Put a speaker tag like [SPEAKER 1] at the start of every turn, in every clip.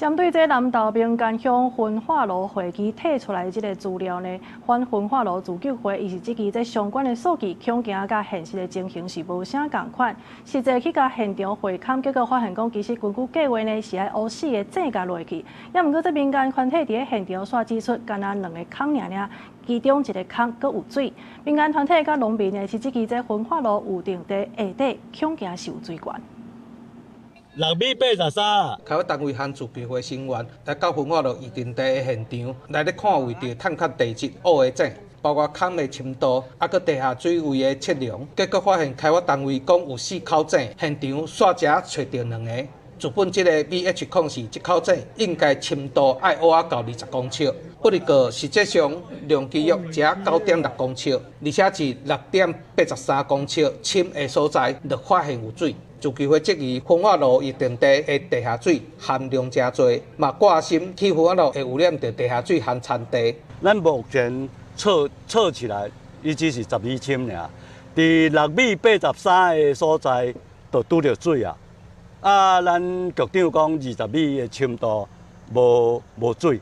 [SPEAKER 1] 針對這南投民間鄉焚化爐火機提出來這个資料呢，反焚化爐自救會伊是質疑這相關的數據恐驚佮現實的情形是無啥仝款。實際去共現場會勘，結果發現講其實根據計劃呢是愛挖四个井共落去，也毋過這民間團體佇咧現場煞指出，干焦兩个孔爾爾，其中一个孔閣有水。民間團體佮農民呢是質疑這焚化爐預定地下底恐驚是有水源。
[SPEAKER 2] 6米83。
[SPEAKER 3] 開發單位和自救會成員來到焚化爐預定地的現場，來咧看位置探勘地質挖的井，包括孔的深度，啊，閣地下水位的測量。結果發現開發單位講有四口井，現場煞只揣著兩個。自本這個 VH 礦是這口井應該深度愛挖到20公尺，不過實際上量機約只9.6公尺，而且是6.83公尺深的所在，就發現有水。自救會質疑焚化爐預定地的地下水含量誠濟，嘛掛心去焚化爐會污染著地下水和田地。
[SPEAKER 2] 咱目前測測起來，伊只是12深爾，佇6米83的所在，就拄著水啊。啊，咱局長講20米的深度無無水，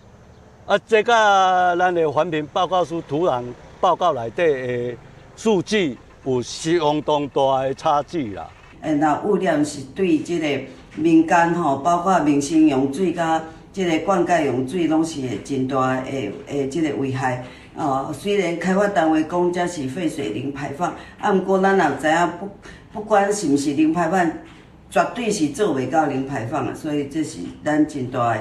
[SPEAKER 2] 啊，這佮咱的環評報告書土壤報告內底的數據有相當大的差距啦。
[SPEAKER 4] 欸，那污染是對這个民間吼，包括民生用水佮這个灌溉用水，攏是會真大的的這个危害。哦，雖然開發單位講這是廢水零排放，啊，毋過咱也知影，不不管是毋是零排放，絕對是做袂到零排放啊，所以這是咱真大的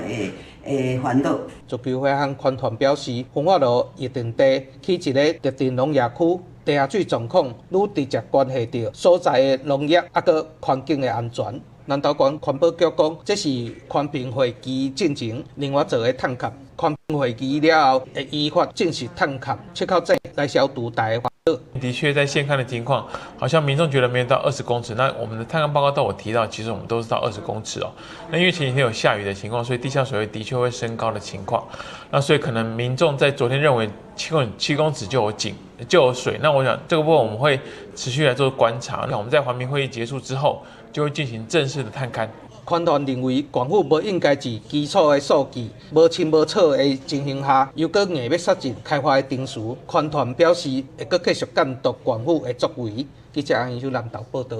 [SPEAKER 4] 的煩惱。
[SPEAKER 3] 自救會和環團表示，焚化爐預定地起一个特定農業區，地下水狀況愈直接關係著所在的農業抑閣環境的安全。南投縣環保局講，這是環評會期進前另外做的探勘。環評會期了後，會依法正式探勘，切口井來消除大家煩惱。
[SPEAKER 5] 的確，在現勘的情況，好像民眾覺得沒有到20公尺。那我們的探勘報告都有提到，其實我們都是到20公尺哦。那因為前幾天有下雨的情況，所以地下水位的確會升高的情況。那所以可能民眾在昨天認為7公尺就有井就有水。那我想這個部分我們會持續來做觀察。那我們在環評會議結束之後，就會進行正式的探勘。
[SPEAKER 3] 環團認為，縣府無應該佇基礎的數據無清無楚的情形下，又閣硬欲殺進開發的程序。環團表示會閣繼續監督縣府的作為。記者楊秀南投報導。